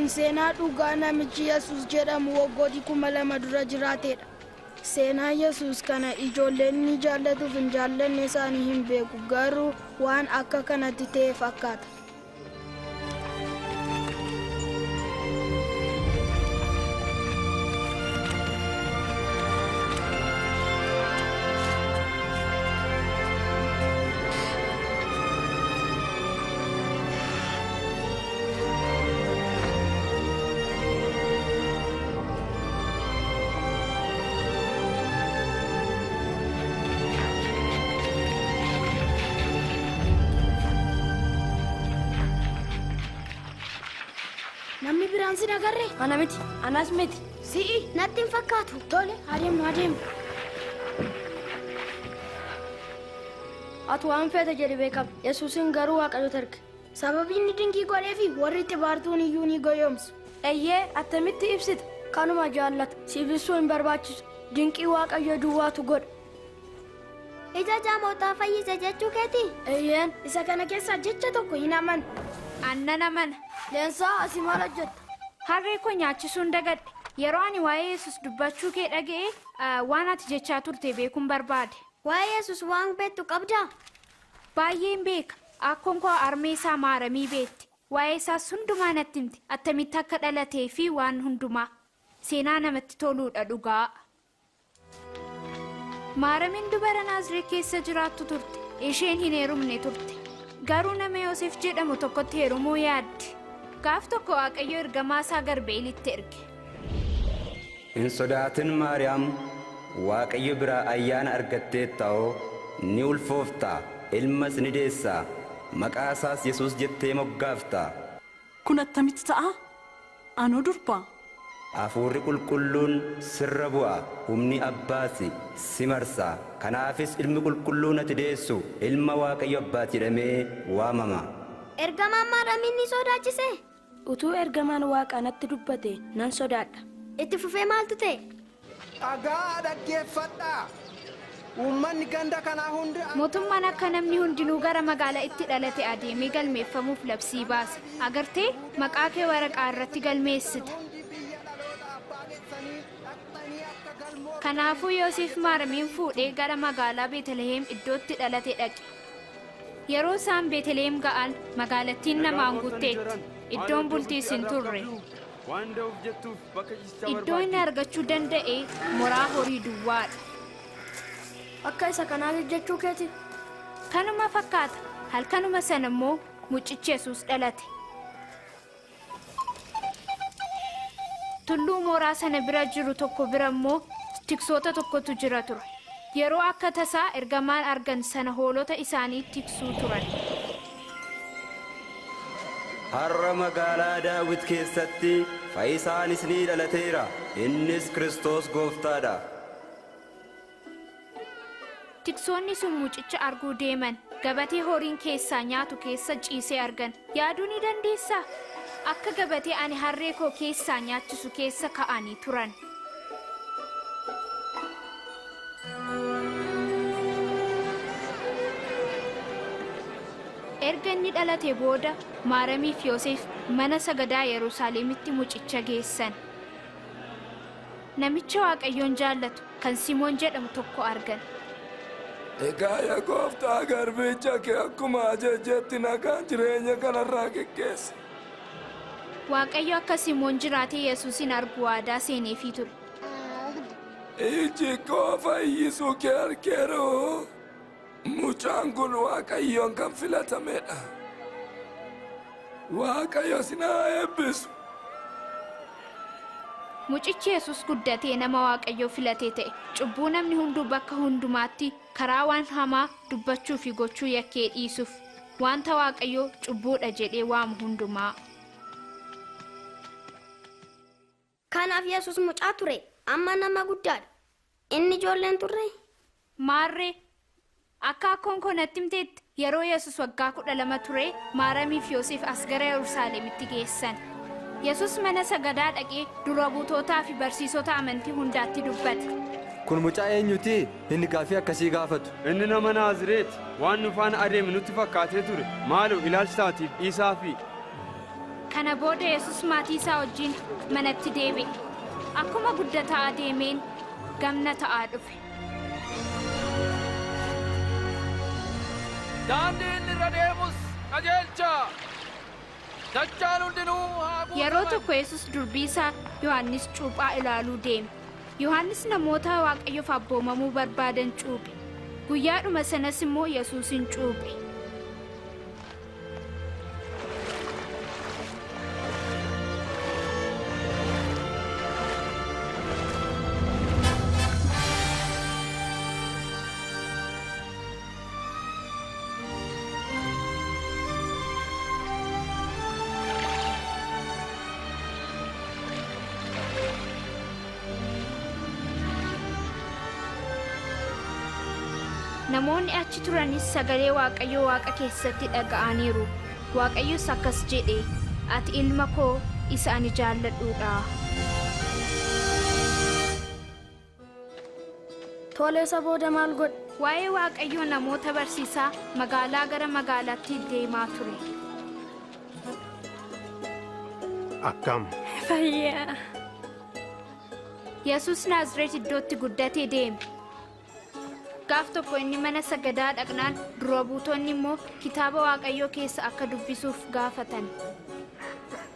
Kun seenaa dhugaa namichi Yesuus jedhamu waggootii 2000 dura jiraateedha. Seenaa Yesuus kana ijoolleen ni jaallatuuf hin jaallanne isaanii hin beeku, garuu waan akka kanatti ta'e fakkaata. Namni biraan sin agarre? Ana miti, anas miti. Si'i. Natti hin fakkaatu. Tole, adeemnu adeemnu. Ati waan feete jedhi beekama. Yesuusin garuu Waaqayyotu erge. Sababii inni dinqii godheefi warri xibaartuun iyyuu ni goyoomsu. Eyyee, attamitti ibsita? Kanuma jaallata. Siif ibsuu hin barbaachisu. Dinqii Waaqayyo duwwaatu godha. Ija jaamotaa fayyise jechuu keetii? Eyyeen. Isa kana keessaa jecha tokko hin amanu. An nan amana. Leensaa, asii maal hojjetta? Harree koo nyaachisuun dagadhe. Yeroo ani waa'ee Yesus dubbachuu kee dhaga'e, waan ati jechaa turte beekuun barbaade. Waa'ee Yesus waan beektu qabdaa? Baay'een beeka. Akkoon koo harmee isaa Maaramii beekti. Waa'ee isaas hundumaa natti himte. Attamitti akka dhalatee fi waan hundumaa. Seenaa namatti toluudha dhugaa. Maaramiin dubara Naazreet keessa jiraattu turte. Isheen hin heerumne turte. Garuu nama Yoosef jedhamu tokkotti heerumuu yaadde. Gaaf tokko Waaqayyo ergamaa isaa Garbeelitti erge. Hin sodaatin Maariyaam, Waaqayyo biraa ayyaana argatteetta'oo, ni ulfoofta, ilmas ni deessa, maqaa isaas Yesuus jettee moggaafta. Kun attamitti ta'a? Anoo durbaa. Hafuurri Qulqulluun sirra bu'a, humni Abbaas si marsa, kanaafis ilmi qulqulluun ati deessu Ilma Waaqayyo Abbaati jedhamee waamama. Ergamaan Maaramiin ni sodaachisee? Utuu ergamaan Waaqaa natti dubbatee nan sodaadha. Itti fufee maaltu ta'e? Dhaga'aa dhaggeeffadhaa! Uummanni ganda kanaa hundi akka. Mootummaan akka namni hundinuu gara magaalaa itti dhalate adeemee galmeeffamuuf labsii baase. Agartee? Maqaa kee waraqaa irratti galmeessita. Kanaafuu Yoseef Maaramiin fuudhee gara magaalaa Beetaliheem iddoo itti dhalate dhaqe. Yeroo isaan Beeteliheem ga'an magaalattiin Nagaa namaan gooftanii guutteetti. jiran Iddoon maaloo iddoo bultiis bultii hin arraaf turre. qabduu waan da'uuf jettuuf bakka ciisichaa Iddoo inni barbaaddi. argachuu danda'e moraa horii duwwaa dha. Akka isa kanaa jechuu keetii? Kanuma fakkaata. Halkanuma sana immoo mucichi Yesuus dhalate. Tulluu mooraa sana bira jiru tokko bira immoo tiksoota tokkotu jira ture. Yeroo akka tasaa ergamaan argan sana hoolota isaanii tiksuu turan. Har'a magaalaa Daawit keessatti fayyisaan isinii dhalateera, innis Kiristoos gooftaa dha. Tiksoonni sun mucicha arguu deeman. Gabatee horiin keessaa nyaatu keessa ciisee argan. Yaaduu ni dandeessaa? Akka gabatee ani harree koo keessaa nyaachisu keessa ka'anii turan. Erga inni dhalatee booda, Maaramii fi Yoseef mana sagadaa Yerusaalemitti mucicha geessan. Namicha Waaqayyoon jaallatu kan Simoon jedhamu tokko argan. Egaa yaa gooftaa garbicha kee akkuma ajajjetti nagaan jireenya kanarraa geggeessi. Waaqayyo akka Simoon jiraatee Yesuusin argu waadaa seeneefii ture. Iji koo fayyisuu kee argeera. Mucaan kun Waaqayyoon kan filatamedha. Waaqayyo sin haa eebbisu. Mucichi Yesuus guddatee nama Waaqayyo filate ta'e. Cubbuu namni hunduu bakka hundumaatti karaa waan hamaa dubbachuu fi gochuu yakkee dhiisuuf. Wanta Waaqayyo cubbuudha jedhee waamu hundumaa. Kanaaf Yesus mucaa ture, amma nama guddaadha. Inni ijoollee hin turree? Maarree, akka akkoon koo natti himtetti, yeroo Yesus waggaa 12 ture, Maaramii fi Yoseef as gara Yerusaalemitti geessan. Yesus mana sagadaa dhaqee dura buutootaa fi barsiisota amantii hundaatti dubbate. Kun mucaa eenyuti inni gaaffii akkasii gaafatu? Inni nama Naazireeti, waan nu faana adeeme nutti fakkaatee ture. Maaloo ilaalcha isaatiif dhiisaafii. Kana booda Yesus maatii isaa wajjin manatti deebi'e. Akkuma guddataa adeemeen gamna ta'aa dhufe. Daandii inni irra deemus qajeelcha. Dachaan hundinuu haa Yeroo guutaman. tokko Yesus durbii isaa Yohannis cuuphaa ilaaluu deeme. Yohannis namoota Waaqayyoof abboomamuu barbaadan cuuphe. Guyyaadhuma sanas immoo Yesuusin cuuphe. Namoonni achi turanis sagalee Waaqayyoo Waaqa keessatti dhaga'aniiru. Waaqayyos akkas jedhe, Ati ilma koo isa ani jaalladhuu dha. Tole isa booda maal godhe? Waa'ee Waaqayyoo namoota barsiisaa magaalaa gara magaalaatti deemaa ture. Akkam? Fayyaa. Yesus Naazreet iddootti guddate deeme. Gaaf tokko inni mana sagadaa dhaqnaan dura buutonni immoo kitaaba Waaqayyoo keessa akka dubbisuuf gaafatan.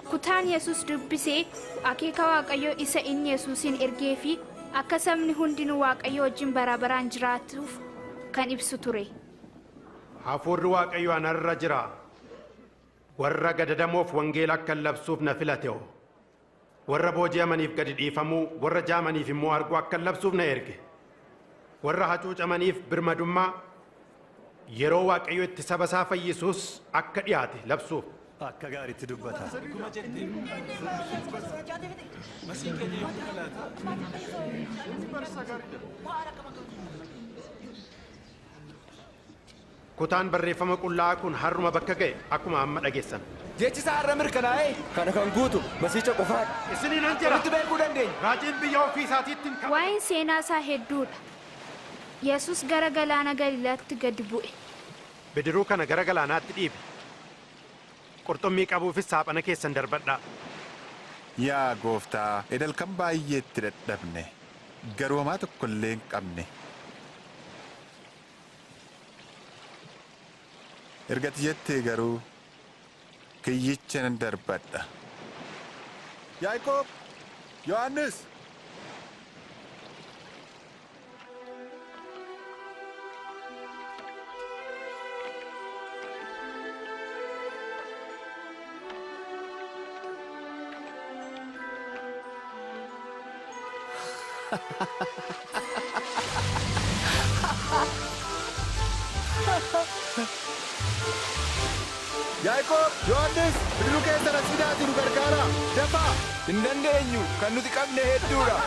Kutaan Yesus dubbise akeeka Waaqayyoo isa inni Yesuusin ergee fi akka sabni hundinuu Waaqayyo wajjin bara baraan jiraatuuf kan ibsu ture. Hafuurri Waaqayyoo anarra jira. Warra gadadamoof wangeela akkan labsuuf na filate'o. Warra booji'amaniif gadi dhiifamuu, warra jaamaniif immoo arguu akkan labsuuf na erge. Warra hacuucamaniif birmadummaa, yeroo Waaqayyo itti saba isaa fayyisus akka dhi'aate labsuuf. Akka gaariitti dubbata. Kutaan barreeffama qullaa'aa kun har'uma bakka ga'e akkuma amma dhageessan. Jechi isaa har'a mirkanaa'ee. Kana kan guutu Masiicha qofaadha. Isiniinan jedha. Sirriitti beekuu dandeenya. Raajiin biyya ofii isaatiitti hin Waa'een seenaa isaa hedduu dha. Yesus gara galaana Galiilaatti gad bu'e. Bidiruu kana gara galaanaatti dhiibi. Qurxummii qabuufis saaphana keessan darbadhaa. Yaa Gooftaa, eda halkan baay'ee itti dadhabne, garuu homaa tokko illee hin qabne. Erga ati jettee garuu kiyyicha nan darbadha. Yaaqoob! Yohannis! Yaaqoob! Yohannis! Bidiruu keessan as fidaatii nu gargaaraa! Dafaa! Hin dandeenyu kan nuti qabne hedduudha.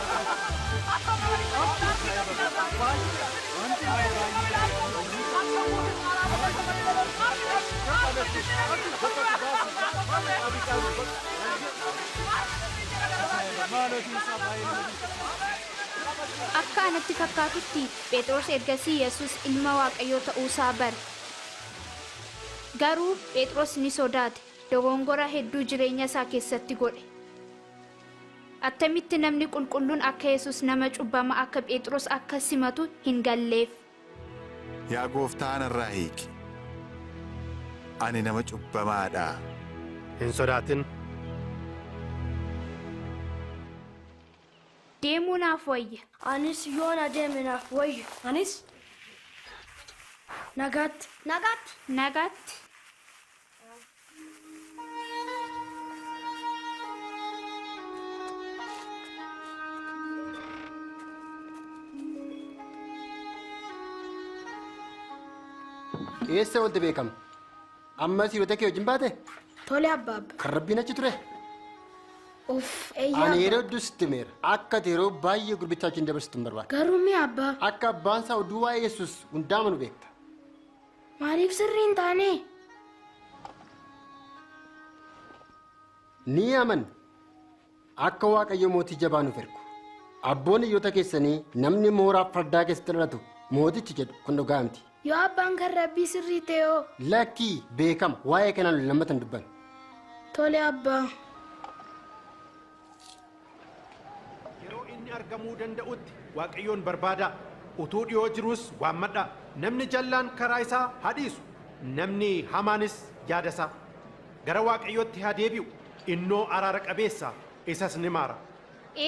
Akka anatti fakkaatutti Phexros ergasii Yesus ilma Waaqayyoo ta'uusaa bare. Garuu Phexros ni sodaate, dogongora hedduu jireenya isaa keessatti godhe. Attamitti namni qulqulluun akka Yesus nama cubbama akka Phexros akka simatu hin galleef. Yaa Gooftaa narraa hiiki, ani nama cubbamaadhaa. Hin sodaatin. Deemuu naaf wayya. Anis yoon adeeme naaf wayya. Anis. Nagaatti. Nagaatti. Nagaatti. Eessa oolte beekama? Ammas hiriyoota kee wajjin baate? Tole abbaabba. Kan rabbiin achi ture? Uff eeyyaa Ani abbaa. yeroo hedduu sitti himeera. Akka ati yeroo baay'ee gurbichaa wajjin dabarsitu hin barbaadu. Garuu mee abbaa. Akka abbaan isaa oduu waa'ee Yesuus hundaa amanu beekta. Maaliif sirrii hin taane? Ni amanna akka Waaqayyo mootii jabaa nuuf ergu. Abboonni hiyyoota keessanii namni mooraa fardaa keessatti dhalatu mootichi jedhu kun dhugaa miti. Yoo abbaan kan rabbii sirrii ta'e hoo? Lakkii beekama waa'ee kanaan lammata hin dubbannu. Tole abbaa. Yeroo inni argamuu danda'utti Waaqayyoon barbaadaa. Utuu dhiyoo jiruus waammadhaa. Namni jallaan karaa isaa haa dhiisu. Namni hamaanis yaada isaa. Gara Waaqayyootti haa deebi'u. Innoo araara qabeessa, isas ni maara.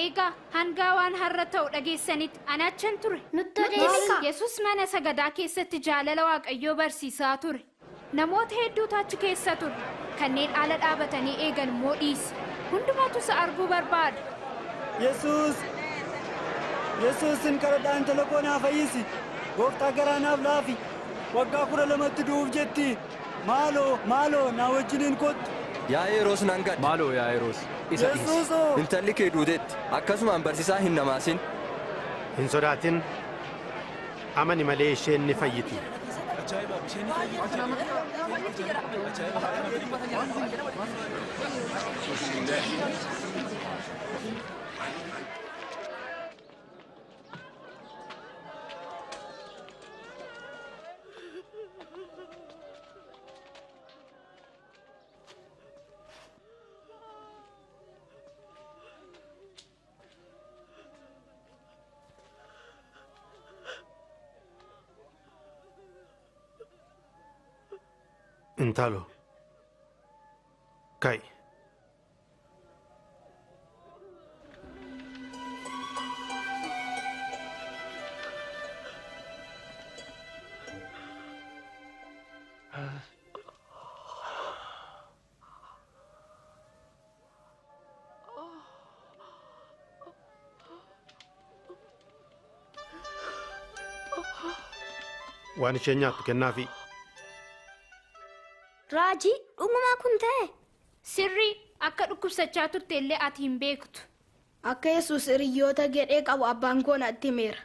Eegaa hangaa waan har'a ta'u dhageessanitti ani achan ture. Nutti odeessi. Yesus mana sagadaa keessatti jaalala Waaqayyoo barsiisaa ture. Namoota hedduutu achi keessa ture. Kanneen ala dhaabatanii eegan immoo dhiisi. Hundumatu isa arguu barbaada. Yesuus! Yesuus sin kadhadhaa intala koo naa fayyisi. Gooftaa garaa naaf laafi. Waggaa 12tti du'uuf jetti. Maaloo, maaloo naa wajjiniin kottu. Yaa'iroos nan gadda. Maaloo Yaa'iroos isa dhiisi. Yesuusoo! Intalli kee duuteetti. Akkasumaan barsiisaa hin namaasin. Hin sodaatin. Amani malee isheen ni fayyiti. Intalo. Ka'i. Waan isheen nyaattu kennaafii. Raajii dhugumaa kun ta'e. Sirrii akka dhukkubsachaa turte illee ati hin beektu. Akka Yesuus hiriyoota gedhee qabu abbaan koo natti himeera.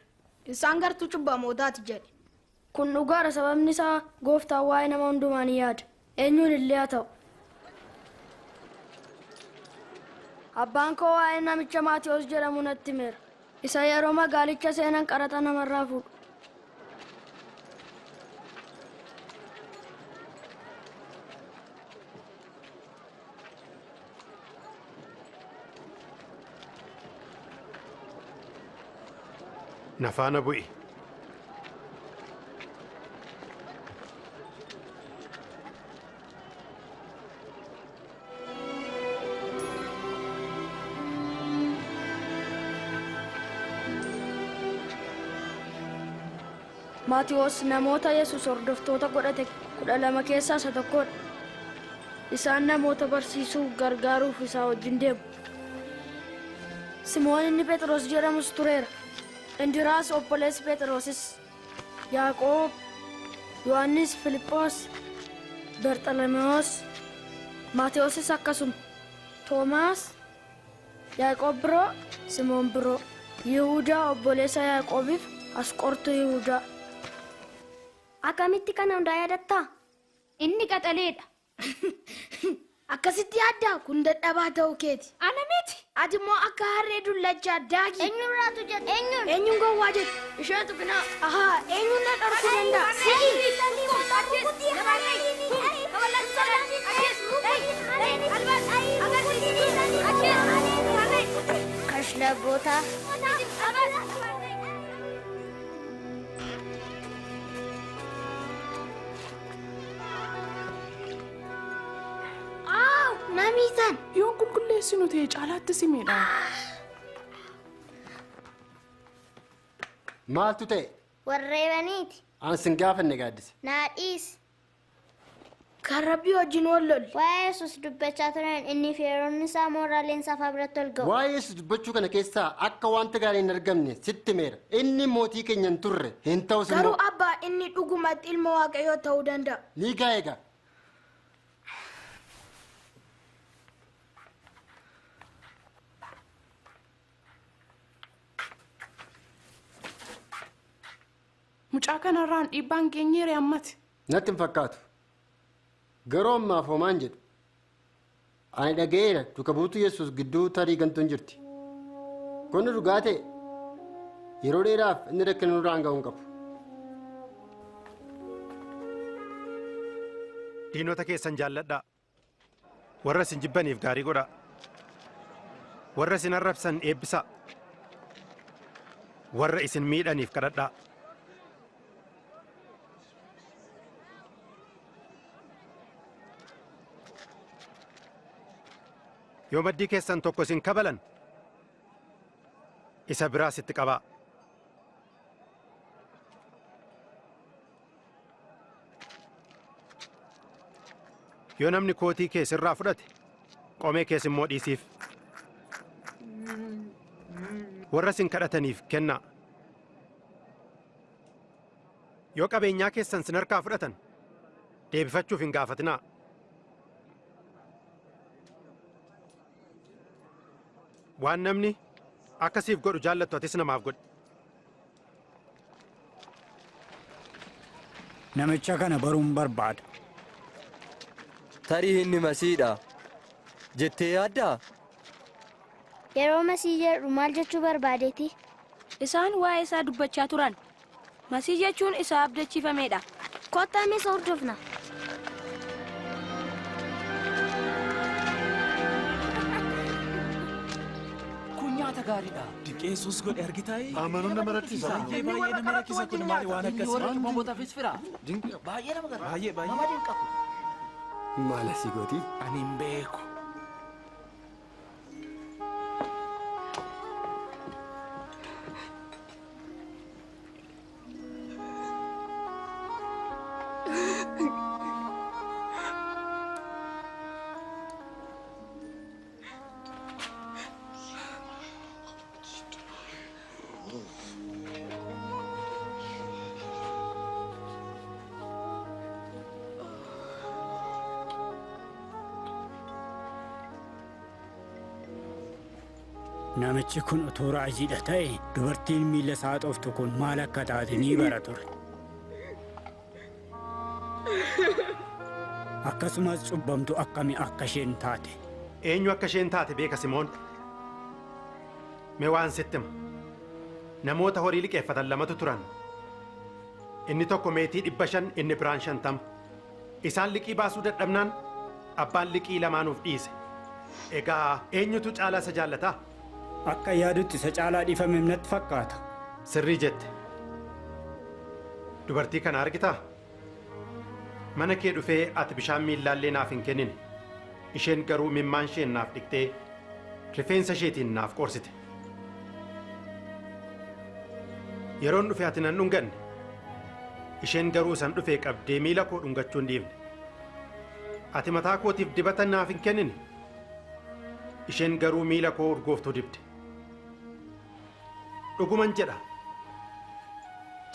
Isaan gartuu cubbamootaati jedhe. Kun dhugaadha sababni isaa gooftaan waa'ee nama hundumaa ni yaada. Eenyuun illee haa ta'u. Abbaan koo waa'ee namicha Maatiyos jedhamu natti himeera. Isa yeroo magaalicha seenan qaraxa namarraa fuudhu. Na faana bu'i. Maatiyos namoota Yesuus hordoftoota godhate 12 keessaa isa tokkodha. Isaan namoota barsiisuu gargaaruuf isaa wajjin deemu. Simoon inni Phexros jedhamus tureera. Indiraas obboleessi Phexrosis, Yaaqoob, Yohannis, Filiphoos, Barxalamewoos, Maatewoosis akkasuma, Toomaas, Yaaqoob biroo, Simoon biroo, Yihuudaa obboleessa Yaaqoobiif Asqortu Yihuudaa. Akkamitti kana hundaa yaadattaa? Inni qaxaleedha. Akkasitti yaaddaa kun dadhabaa ta'uu keeti. Ana miti. Ati immoo akka harree dullachaa daaki. Eenyuun raatu jedhe? Eenyuun? Eenyuun gowwaa jedhe? Isheetu binaa. Ahaa, eenyuun na dhorkuu danda'a? Kashlabboota. Aaw, na miitan. Yoon qulqulleessinu ta'e caalaatti si miidha. Maaltu ta'e? Warreebaniiti. An sin gaafanne gaaddise. Naa dhiisi. Kan Rabbii wajjin wal lolli. Waa'ee Yesuus dubbachaa turan inni fi yeroonni isaa mooraa leensaa biratti ol ga'u. Waa'ee Yesuus dubbachuu kana keessaa akka wanta gaarii hin argamne sitti himeera. Inni mootii keenya hin turre hin ta'us Garuu immoo. abbaa inni dhugumatti ilma Waaqayyoo ta'uu danda'a. Ni ga'a egaa. Mucaa kanarraan dhiibbaan geenyeere ammati. Natti hin fakkaatu. Garuu ammaaf homaa hin jedhu. Ani dhaga'eera duuka buutuu Yesuus gidduu tarii gantuun jirti. Kun dhugaa ta'e yeroo dheeraaf inni rakkina nurraan ga'uu hin qabu. Diinota keessan jaalladhaa. Warra isin jibbaniif gaarii godhaa. Warra isin arrabsan eebbisaa. Warra isin miidhaniif kadhadhaa. Yoo maddii keessan tokko isin kabalan, isa biraas itti qabaa. Yoo namni kootii kee sirraa fudhate, qomee kees immoo dhiisiif. Warra isin kadhataniif kennaa. Yoo qabeenyaa keessan sin harkaa fudhatan, deebifachuuf hin gaafatinaa. Waan namni akka siif godhu jaallattu atis namaaf godhi. Namicha kana baruun barbaada. Tarii inni Masiidha jettee yaaddaa? Yeroo Masii jedhu maal jechuu barbaadeeti? Isaan waa'ee isaa dubbachaa turan. Masii jechuun isa abdachiifamee dha. Kottaa mee isa hordofna. Kun nyaata gaariidha. Dinqeessuus godhe argitaayi. Amanuun nama rakkisa. Baay'ee baay'ee nama rakkisa kun maali waan Inni warra akkasii. cubbamootaafis fira. Baay'ee nama gargaara. Baay'ee baay'ee. Nama dinqa. Maal asii gooti? Ani hin beeku. Namichi kun utuu raajiidha ta'e dubartiin miila isaa xoftu kun maal akka taate ni bara ture. Akkasumas cubbamtu akkami akka isheen taate. Eenyu akka isheen taate beeka Simoon? Mee waan sitti hima. Namoota horii liqeeffatan lamatu turan. Inni tokko meetii 500, inni biraan 50. Isaan liqii baasuu dadhabnaan abbaan liqii lamaanuuf dhiise. Egaa eenyutu caalaa isa jaallata? Akka yaadutti isa caalaa dhiifameef natti fakkaata. Sirrii jette. Dubartii kana argitaa? Mana kee dhufee ati bishaan miillaallee naaf hin kennine. Isheen garuu imimmaan isheen naaf dhiqxee rifeensa isheetiin naaf qorsite. Yeroon dhufe ati nan dhunganne. Isheen garuu isan dhufee qabdee miila koo dhungachuu hin dhiifne. Ati mataa kootiif dibata naaf hin kennine. Isheen garuu miila koo urgooftuu dibde. Dhuguman jedha.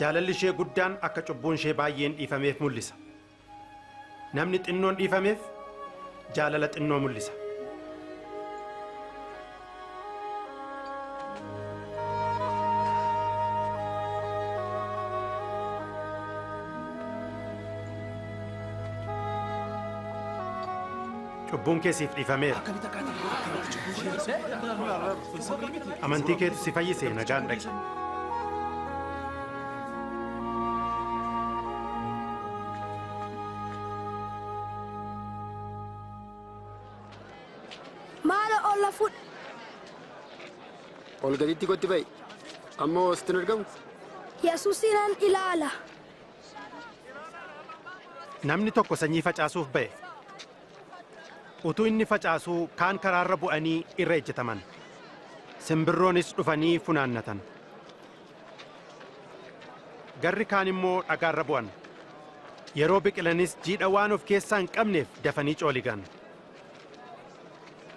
Jaalalli ishee guddaan akka cubbuun ishee baay'een dhiifameef mul'isa. Namni xinnoon dhiifameef jaalala xinnoo mul'isa. Cubbuun kee siif dhiifameera. Amantii keetu si fayyise nagaan dhaqi. Maalo ol na fudhi. Ol gaditti kotti ba'i. Amma hoo sitti hin argamu? Yesuusinan ilaala. Namni tokko sanyii facaasuuf ba'e. Utuu inni facaasuu kaan karaa irra bu'anii irra ejjetaman. Simbirroonis dhufanii funaannatan. Garri kaan immoo dhagaa irra bu'an. Yeroo biqilanis jiidha waan of keessaa hin qabneef dafanii cooligan.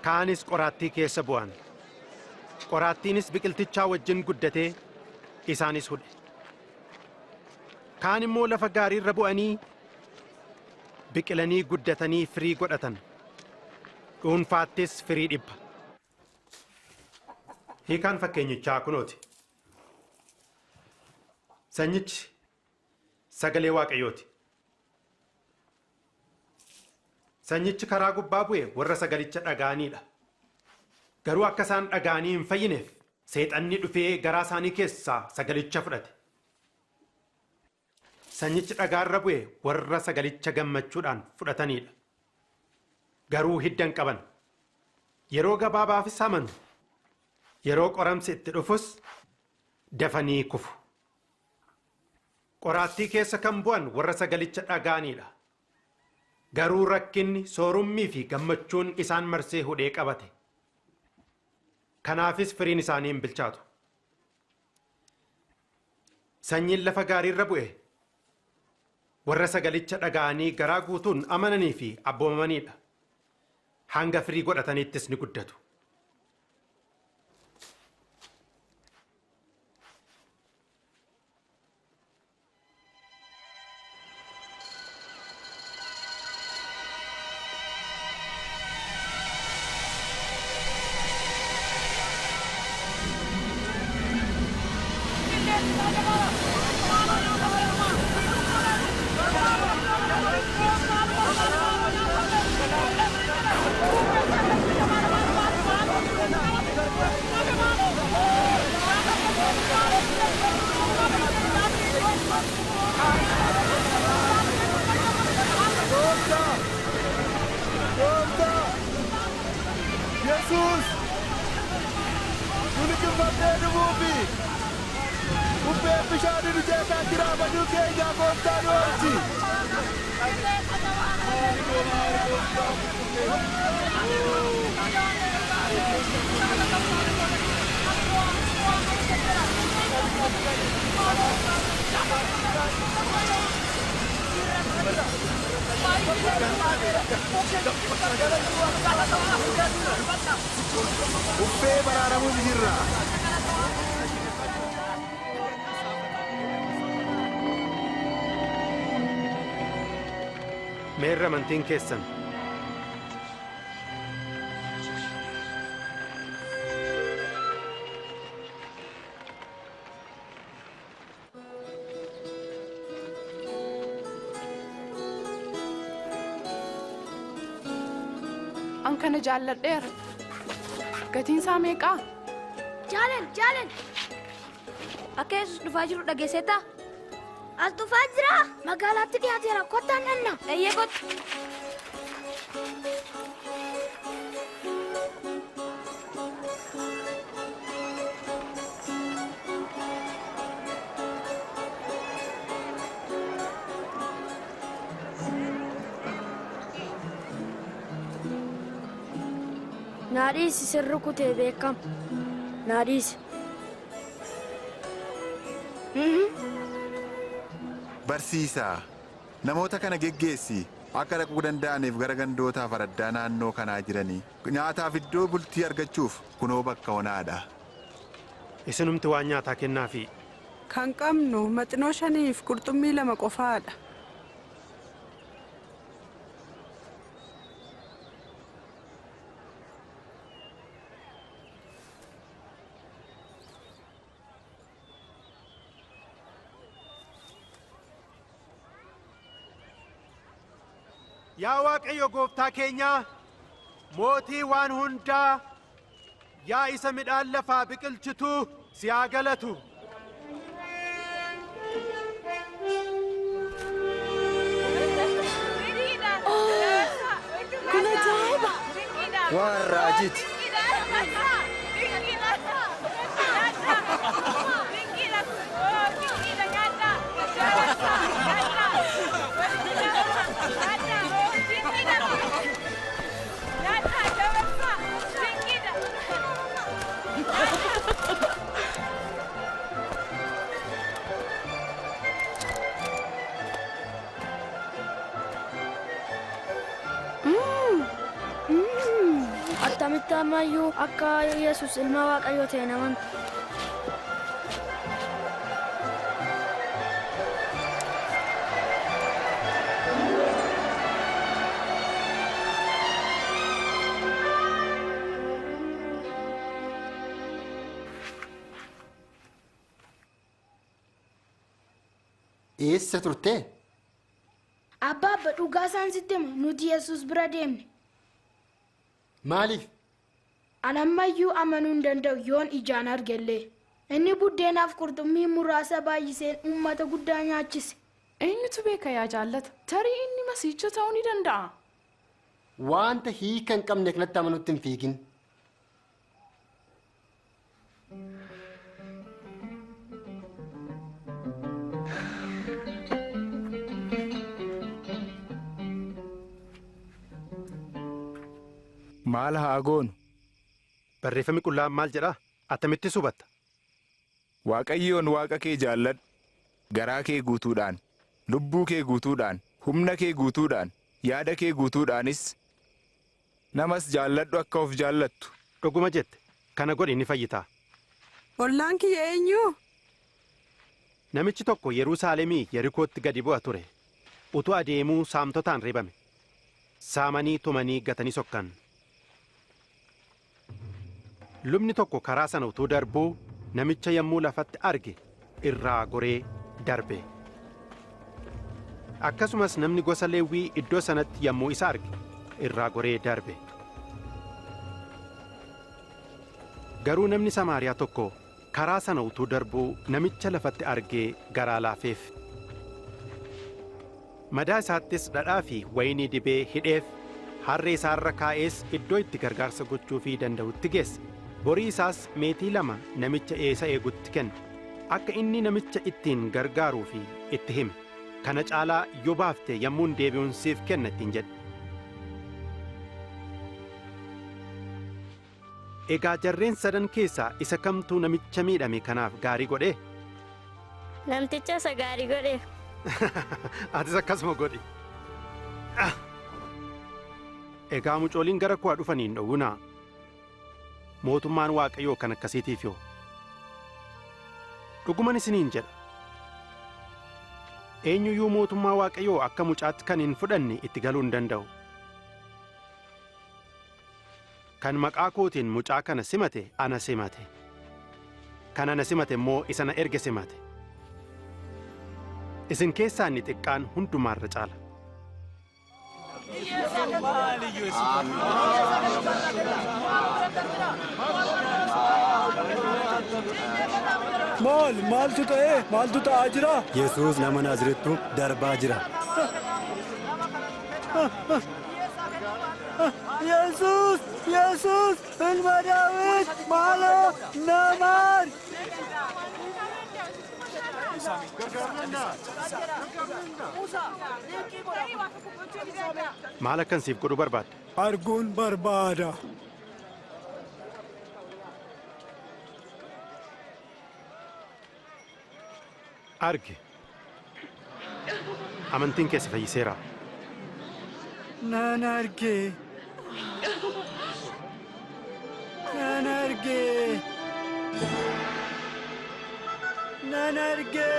Kaanis qoraattii keessa bu'an. Qoraattiinis biqiltichaa wajjin guddatee isaanis hudhe. Kaan immoo lafa gaarii irra bu'anii biqilanii guddatanii firii godhatan. Dhuunfaattis firii 100. Hiikaan fakkeenyichaa kunooti. Sanyichi sagalee Waaqayyooti. Sanyichi karaa gubbaa bu'e warra sagalicha dhaga'anii dha. Garuu akka isaan dhaga'anii hin fayyineef seexanni dhufee garaa isaanii keessaa sagalicha fudhate. Sanyichi dhagaa irra bu'e warra sagalicha gammachuudhaan fudhatanii dha. Garuu hidda hin qaban. Yeroo gabaabaafis amanu. Yeroo qoramsi itti dhufus dafanii kufu. Qoraattii keessa kan bu'an warra sagalicha dhaga'anidha. Garuu rakkinni, soorummii fi gammachuun isaan marsee hudhee qabate. Kanaafis firiin isaanii hin bilchaatu. Sanyiin lafa gaariirra bu'e warra sagalicha dhaga'anii garaa guutuun amananii fi abboomamaniidha. Hanga firii godhataniittis ni guddatu. Gooftaa! Gooftaa! Yesuus! Nu liqimfamnee dhumuufi! Bubbeen bishaanii nu jeeqaa jira baduu keenya gooftaa nu oolchi! Uffee baraaramuuf jirra. Meerre amantiin keessan? An kana jaalladheera. Gatiin isaa meeqaa? Jaalal, jaalal. Akka Yesus dhufaa jiru dhageesseettaa? As dhufaa jira. Magaalaatti dhiyaateera. Kottaa dhanna. Eeyyee kottu. Naa dhiisi sin rukutee beekama. Naa dhiisi. Barsiisaa, namoota kana geggeessi, akka dhaquu danda'aniif gara gandootaaf araddaa naannoo kanaa jiranii, nyaataaf iddoo bultii argachuuf kunoo bakka onaadha. Isinumti waan nyaataa kennaafii. Kan qabnu maxinoo shaniif qurxummii 2 qofaa dha. Yaa Waaqayyo gooftaa keenyaa, mootii waan hundaa, yaa isa midhaan lafaa biqilchituu si haa galatu. Kun ajaa'iba! Waan raajiiti. Attamitti ammayyuu akka Yesus ilma Waaqayyoo ta'e hin amantu? Eessa turte? Abbaa abba dhugaa isaan sitti hima nuti Yesuus bira deemne. Maaliif? An ammayyuu amanuu hin danda'u yoon ijaan argellee. Inni buddeenaaf qurxummii muraasa baay'iseen uummata guddaa nyaachise. Eenyutu beeka yaa jaallata? Tarii inni Masiihicha ta'uu ni danda'a. Wanta hiika hin qabne kanatti amanuutti hin fiigin. Maal haa goonu? Barreeffamni qullaan maal jedhaa? Attamitti hubatta? Waaqayyoon Waaqa kee jaalladhu. Garaa kee guutuudhaan, lubbuu kee guutuudhaan, humna kee guutuudhaan, yaada kee guutuudhaanis namas jaalladhu akka of jaallattu. Dhuguma jette. Kana godhi ni fayyitaa. Ollaan kiyya eenyu? Namichi tokko Yerusaalemii Yerikootti gadi bu'a ture. Utuu adeemuu saamtotaan reebame. Saamanii tumanii gatanii sokkan. Lubni tokko karaa sana utuu darbuu namicha yommuu lafatti arge irraa goree darbe. Akkasumas namni gosa Lewwii iddoo sanatti yommuu isa arge irraa goree darbe. Garuu namni Samaariyaa tokko karaa sana utuu darbuu namicha lafatti argee garaa laafeef. Madaa isaattis dhadhaa fi wayinii dibee hidheef, harree isaarra kaa'ees iddoo itti gargaarsa gochuufii danda'utti geesse. Borii isaas meetii 2 namicha isa eegutti kenne. Akka inni namicha ittiin gargaaruufi itti hime. Kana caalaa yoo baafte yommuun deebi'uun siif kenna ittiin jedhe. Egaa jarreen sadan keessaa isa kamtu namicha miidhame kanaaf gaarii godhe? Namticha isa gaarii godheef. Atis akkasuma godhi. Egaa mucooliin gara koo haa dhufanii hin dhowwinaa. Mootummaan Waaqayyoo kan akkasiitiif yoo. Dhuguman isiniin jedha. Eenyuyyuu mootummaa Waaqayyoo akka mucaatti kan hin fudhanne itti galuu hin danda'u. Kan maqaa kootiin mucaa kana simate ana simate. Kan ana simate immoo isa na erge simate. Isin keessaa inni xiqqaan hundumaa irra caala. Maal maaltu ta'e maaltu ta'aa jira? Yesuus nama Naazreettu darbaa jira. Yesuus Yesuus ilma Daawit maaloo na maari. Maal akkan siif godhu barbaadda? Arguun barbaada. Argi. Amantiin kee si fayyiseera. Nan arge. Nan arge. Nan arge.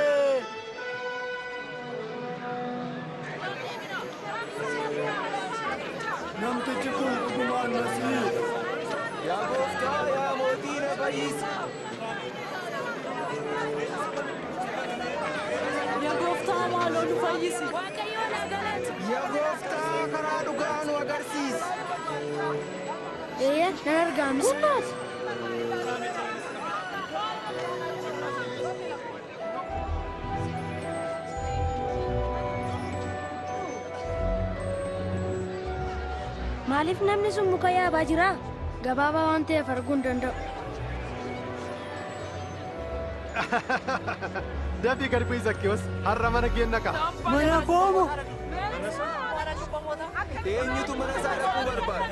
Namtichi kun dhugumaan Masiihii. Yaa gooftaa, yaa mootii na fayyisi. Yaa gooftaa maaloo nu fayyisi. Waaqayyoon haa galatu. Yaa gooftaa karaa dhugaa nu agarsiisi. Eeyyee nan argaamis. Maaliif namni sun muka yaabaa jira? Gabaabaa waan ta'eef arguu hin danda'u. Dafii gad bu'i Zakkiyoos, har'a mana keen dhaqa. Mana koomo. Eenyutu mana isaa dhaquu barbaada?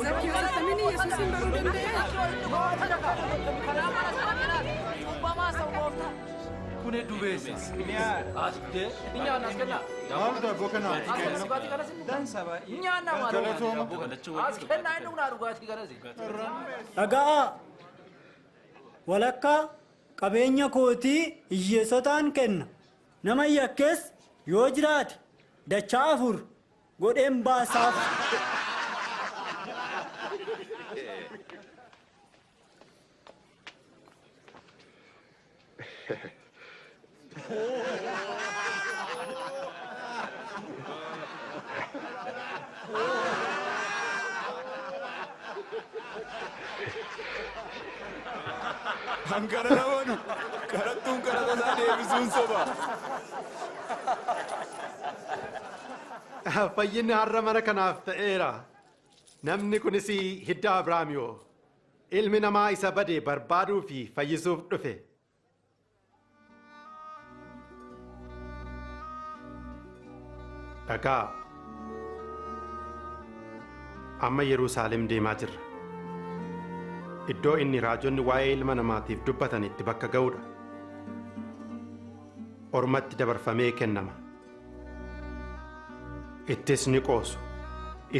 Zakkiyoos attamiin Yesuusin baruu danda'e? Kun hedduu beessa. Maal daabboo kana Dhaga'aa. Walakkaa qabeenya kootii hiyyeessotaan kenna. Nama yakkees yoo jiraate dachaa afur godheen baasaaf. Kan kana namanu qarattuun qaraxa isaa deebisuun soba. Fayyinni har'a mana kanaaf ta'eera. Namni kunis hidda Abrahaamiyoo. Ilmi namaa isa bade barbaaduu fi fayyisuuf dhufe. Dhagaa. Amma Yerusaalem deemaa jirra. Iddoo inni raajonni waa'ee ilma namaatiif dubbatan itti bakka ga'uudha. Ormatti dabarfamee kennama. Ittis ni qoosu.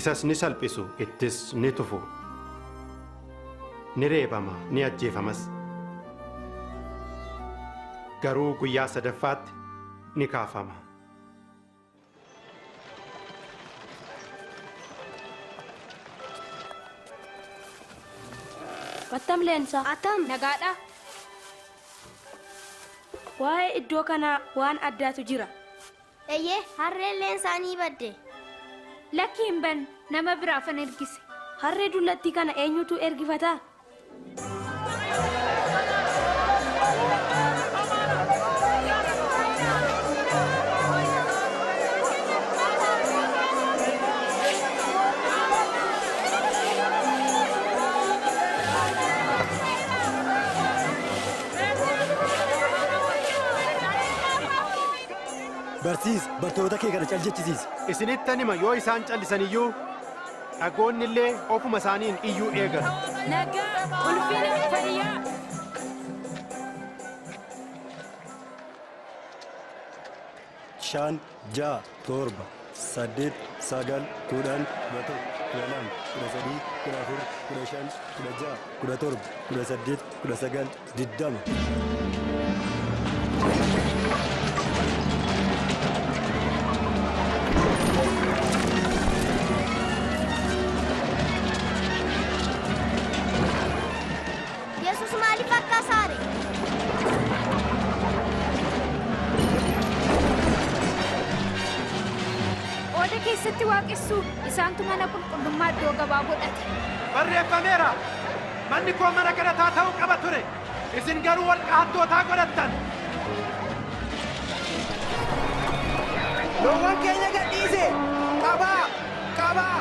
Isas ni salphisu. Ittis ni tufu. Ni reebama, ni ajjeefamas. Garuu guyyaa sadaffaatti ni kaafama. Attam Leensaa. Attam. Nagaadha. Waa'ee iddoo kanaa waan addaatu jira. Eeyyee, harreen Leensaa ni badde. Lakki, hin banne, nama biraafan ergise. Harree dullattii kana eenyutu ergifataa? Barsiisa, bartoota kee kana cal jechisiisi. Isinittan hima, yoo isaan callisan iyyuu dhagoonni illee ofuma isaaniin iyyuu eegalu. Nagaa, ulfina, fayyaa. 5, 6, 7, 8, 9, 10, 11, 12, 13, 14, 15, 16, 17, 18, 19, 20. Yesus maaliif akka saare? Ooda keessatti waaqessuu isaantu mana qulqullummaa iddoo gabaa godhate. Barreeffameera. Manni koo mana kadhataa ta'uu qaba ture. Isin garuu holqa hattootaa godhattan. Loowwan keenya gadhiise! Qabaa! Qabaa!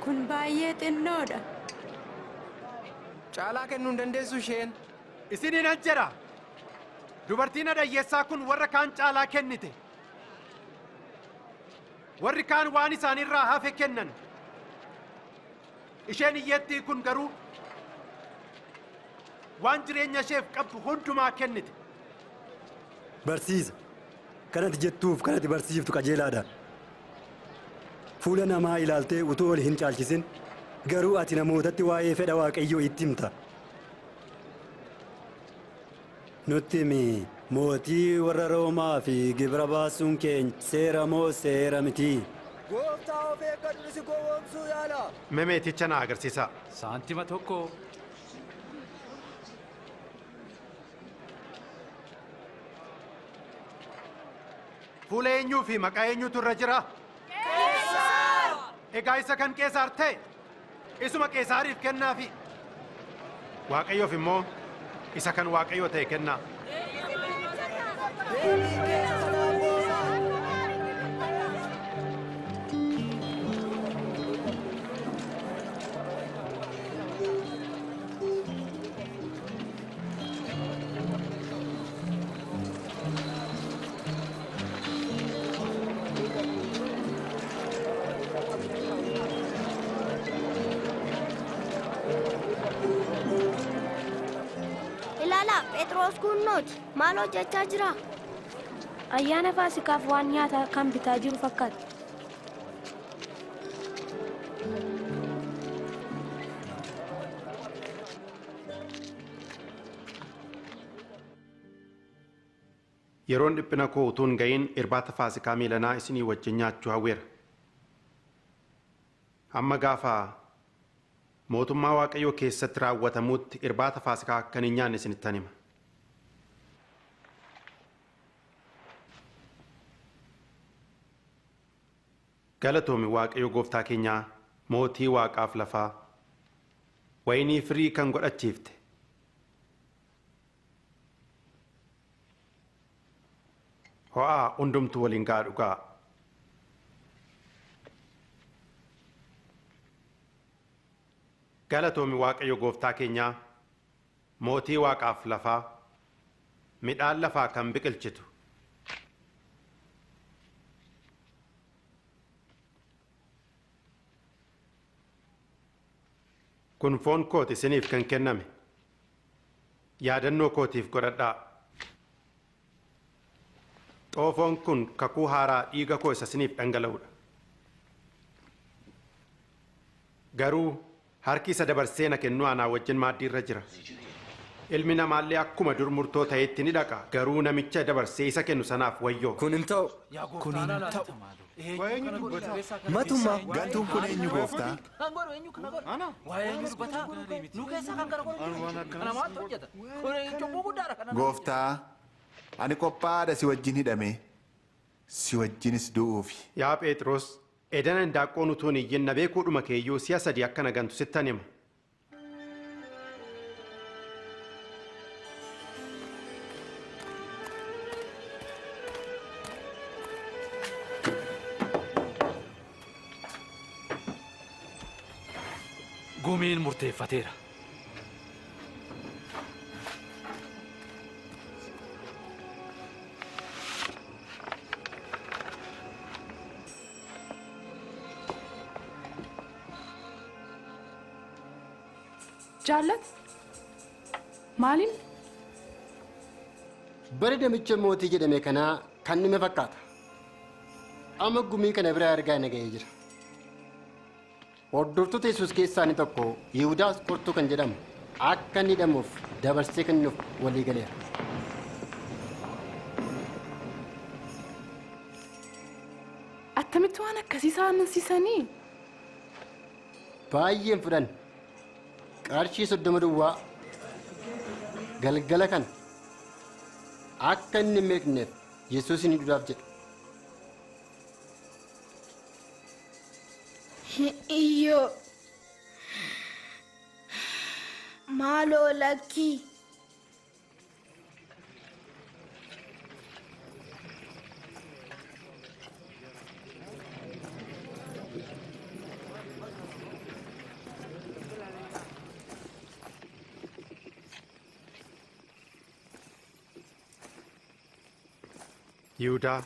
Kun baay'ee xinnoodha. Caalaa kennuu hin dandeessu isheen. Isiniin an jedha. Dubartiin hiyyeessaa kun warra kaan caalaa kennite. Warri kaan waan isaanirraa hafe kennan. Isheen hiyyeettii kun garuu waan jireenya isheef qabdu hundumaa kennite. Barsiisa. Kanati jettuuf kanati barsiiftu qajeelaadha. Fuula namaa ilaaltee utuu ol hin caalchisin, garuu ati namootatti waa'ee fedha Waaqayyoo itti himta. Nutti himi, mootii warra Roomaa fi gibira baasuun keenya seera moo seera miti? Gooftaa, of eeggadhu, si gowwoomsuu yaala. Memeeticha na agarsiisaa. Saantima tokko. Fuula eenyuu fi maqaa eenyutu irra jira? Egaa isa kan Qeesaar ta'e isuma Qeesaariif kennaafi. Waaqayyoof immoo isa kan Waaqayyoo ta'e kennaa. Deebiin keessa daabboo. Ilaalaa, Phexros kunnooti. Maal hojjechaa jira? Ayyaana Faasikaaf waan nyaataa kan bitaa jiru fakkaata. Yeroon dhiphina koo utuu hin ga'in irbaata Faasikaa miilanaa isinii wajjin nyaachuu hawweera. Amma gaafa mootummaa Waaqayyoo keessatti raawwatamutti irbaata Faasikaa akkan hin nyaanne isinittan hima. Galatoomi Waaqayyo gooftaa keenyaa mootii waaqaaf lafaa wayinii firii kan godhachiifte. Ho'aa hundumtuu waliin ga'a dhugaa. Galatoomi Waaqayyo gooftaa keenyaa mootii waaqaaf lafaa midhaan lafaa kan biqilchitu. Kun foon kooti isiniif kan kenname. Yaadannoo kootiif godhadhaa. Xoofoon kun kakuu haaraa dhiiga koo isa isiniif dhangala'uudha. Garuu harki isa dabarsee na kennu anaa wajjin maaddii irra jira. Ilmi namaallee akkuma dur murtoo ta'etti ni dhaqa. Garuu namicha dabarsee isa kennu sanaaf wayyoo. Kun hin ta'u. Kun hin ta'u. Matuma. Gantuun kun eenyu gooftaa? Gooftaa, ani qophaa'aadha si wajjin hidhamee, si wajjinis du'uufi. Yaa Phexros, edana hindaaqqoon utuu hin iyyin na beekuudhuma keeyyuu si'a sadii akka na gantu sittan hima. Gumiin murteeffateera. Jaallat maaliin? Bari namicha mootii jedhame kanaa kan dhime fakkaata. Amma gumii kana biraa ergaa na ga'ee jira. Hordoftoota Yesuus keessaa inni tokko Yihudaas Qortuu kan jedhamu akka inni hidhamuuf dabarsee kennuuf walii galeera. Attamitti waan akkasii isaan amansiisanii? Baay'een fudhan. Qarshii 30 duwwaa galgala kana akka inni hin beekneef Yesuus inni duudhaaf jedhe. Iyyoo. Maaloo lakkii. Yihudaa.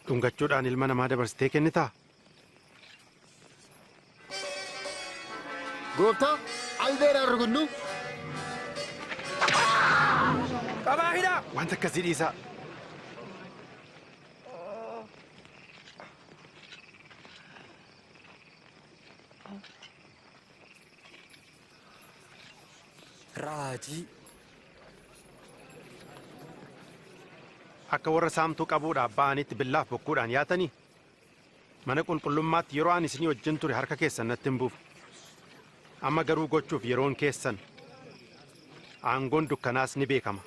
Dhungachuudhaan ilma namaa dabarsitee kennitaa? Gooftaa, albeeraan rukunnu. Qabaa hidhaa! Wanta akkasii dhiisaa. Raajii. Akka warra saamtuu qabuudhaaf ba'anitti billaaf bokkuudhaan yaatanii mana qulqullummaatti yeroo ani isinii wajjin ture harka keessan natti hin buufne. Amma garuu gochuuf yeroon keessan aangoon dukkanaas ni beekama.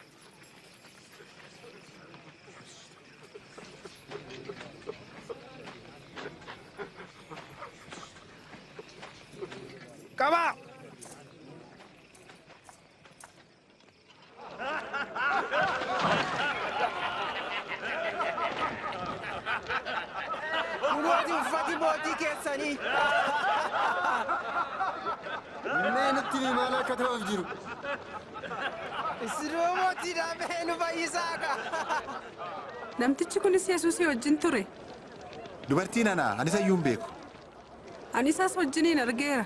Qabaa! Kunooti uffati mootii keessanii. Mee nutti himi maal akka ta'uuf jiru. Isinoo mootiidha mee nu fayyisaa kaa. Namtichi kunis Yesuusii wajjin ture. Dubartiin ana, ani isa iyyuu hin beeku. Ani isas wajjiniin argeera.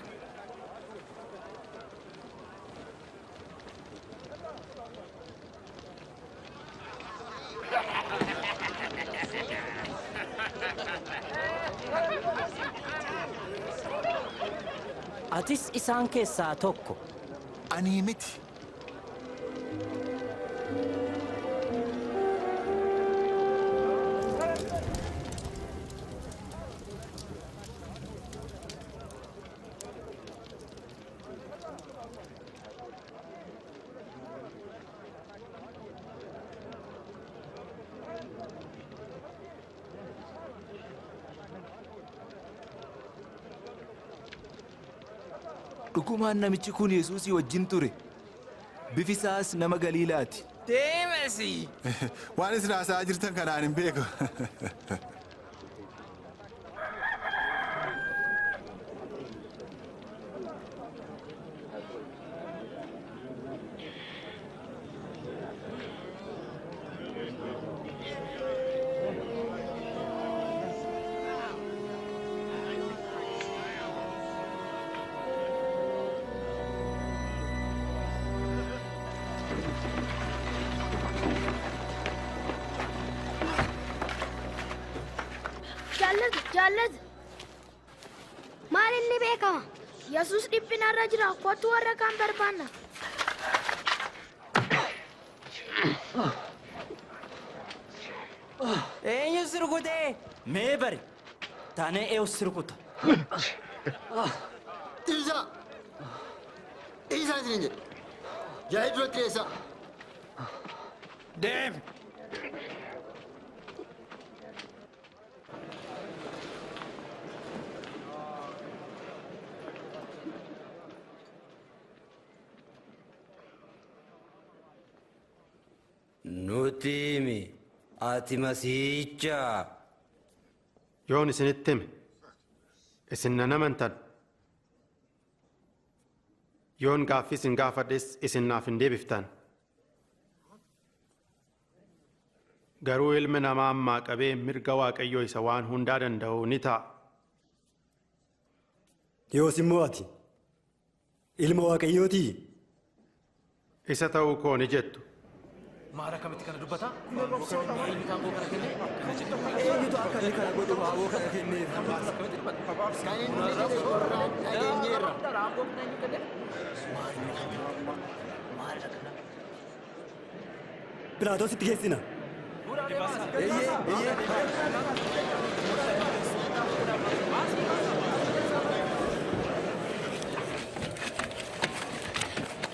Atis isaan keessaa tokko. Ani miti. Dhugumaan namichi kun Yesuusii wajjin ture. Bifi isaas nama Galiilaati. Deemasi! Waan isin haasa'aa jirtan kanaan hin beeku. Jaallatu, jaallatu. Maal inni beekama? Yesuus dhiphinarra jira. Kottu warra kaan barbaanna. Eenyu si rukutee? Mee bari taanee eewu si rukuta. Dhiisaa! Dhiisaa isiniin jedhe. Jaa'ee duratti dhiyeessaa. Deemi! Nutti himi, ati Masiihicha. Yoon isinitti hime, isin nan amantan. Yoon gaaffii isin gaafadhes isin naaf hin deebiftan. Garuu ilmi namaa ammaa qabee mirga Waaqayyoo isa waan hundaa danda'u ni ta'a. Yoos immoo ati ilma Waaqayyootii? Isa ta'uu koo ni jettu. Maal akkamitti kana dubbata? Eenyutu aangoo kana kenne? Eenyutu akka inni kana godhu aangoo kana kenneef? Kan inni jedhe qorraan dhageenyeerra. Philaatoositti geessina.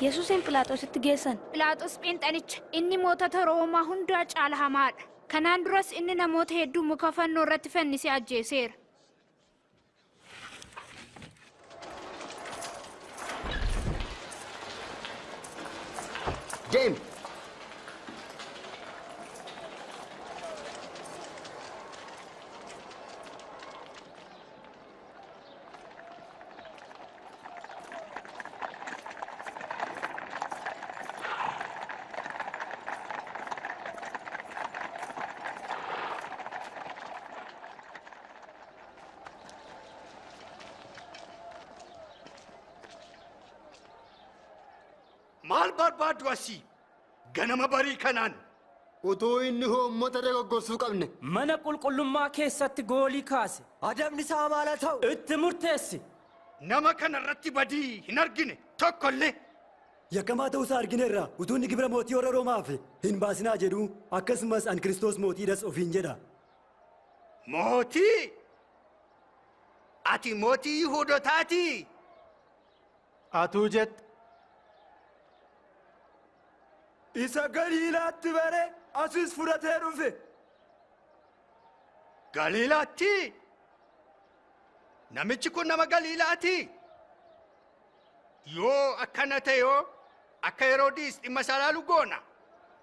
Yesuusin Phiilaaxoositti geessan. Philaaxoos pheenxanicha inni mootota Roomaa hundaa caala hamaadha. Kanaan duras inni namoota hedduu muka fannoo irratti fannisee ajjeeseera. Deemi! Maal barbaaddu asii? Ganama barii kanaan. Utuu inni uummata dogoggorsuu qabne. Mana qulqullummaa keessatti goolii kaase. Adabni isaa maal haa ta'u? Itti murteessi. Nama kana irratti badii hin argine tokko illee. Yakkamaa ta'uusaa argineerra utuu inni gibira mootii warra Roomaaf hin baasinaa jedhu akkasumas an Kiristoos mootiidhas ofiin jedha. Mootii? Ati mootii Yihuudotaatii? Atuu jette. Isa Galiilaatti bare asis fudhatee dhufe. Galiilaatti? Namichi kun nama Galiilaati? Yoo akkana ta'e yoo akka Heroodis dhimma isaa ilaalu goona.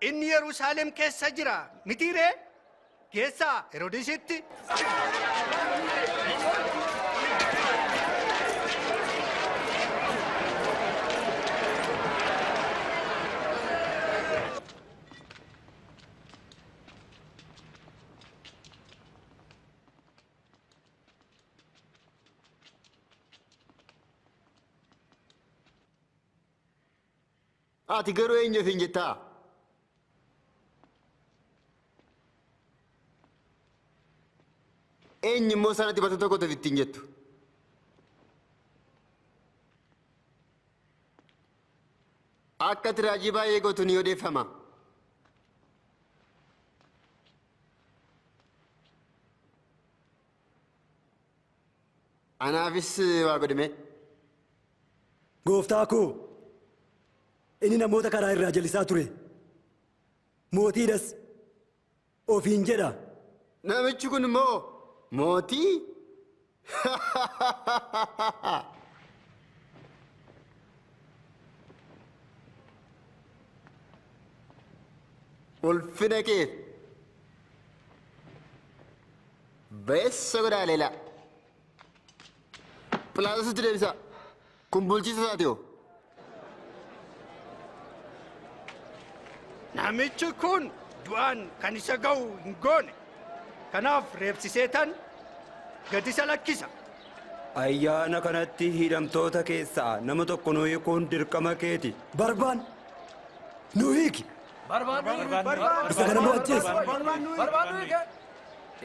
Inni Yerusaalem keessa jira mitii ree? Geessaa Heroodisitti. Ati garuu eenyu ofiin jettaa? Eenyu immoo sanatti bakka tokkotti ofittiin jettu? Akka ati raajii baay'ee gootu ni odeeffama. Anaafis waa godhime. Gooftaa koo, inni namoota karaa irraa jallisaa ture. Mootiidhas ofiin jedha. Namichi kun immoo mootii? Ulfina keef ba'eessa godhaa leelaa. Phiilaaxoositti deebisaa. Kun bulchiisa isaati hoo? Namichi kun du'aan kan isa ga'u hin goone. Kanaaf reebsisee tan gad isa lakkisa. Ayyaana kanatti hidhamtoota keessaa nama tokko nu hiikuun dirqama keeti. Barbaan nu hiiki. Isa kana nu ajjeesi.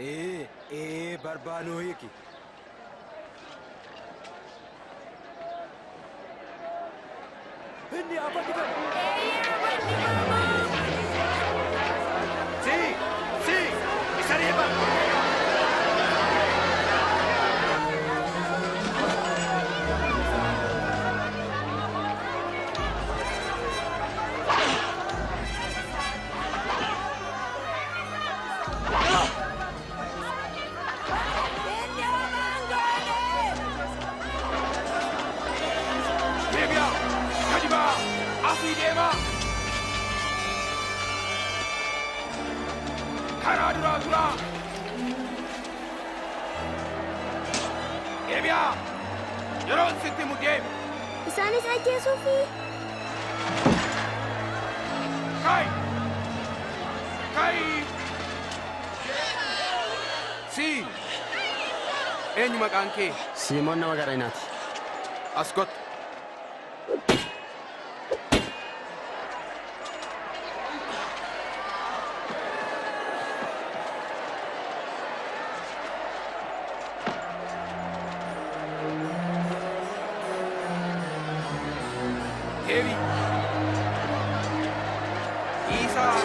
Ee, ee, Barbaa nu hiiki. Inni haa fannifamu. Si, si, isa reebaa. Deebi'aa! Gadi ba'aa! Asii deemaa! Karaa duraa turaa! Deebi'aa! Yeroon sitti himu deemi! Isaanis ajjeesuufi? Ka'i! Ka'i! Si! Eenyu maqaan kee? Simoon nama Qareenaati. As kottu. Deebi. Dhiisaa.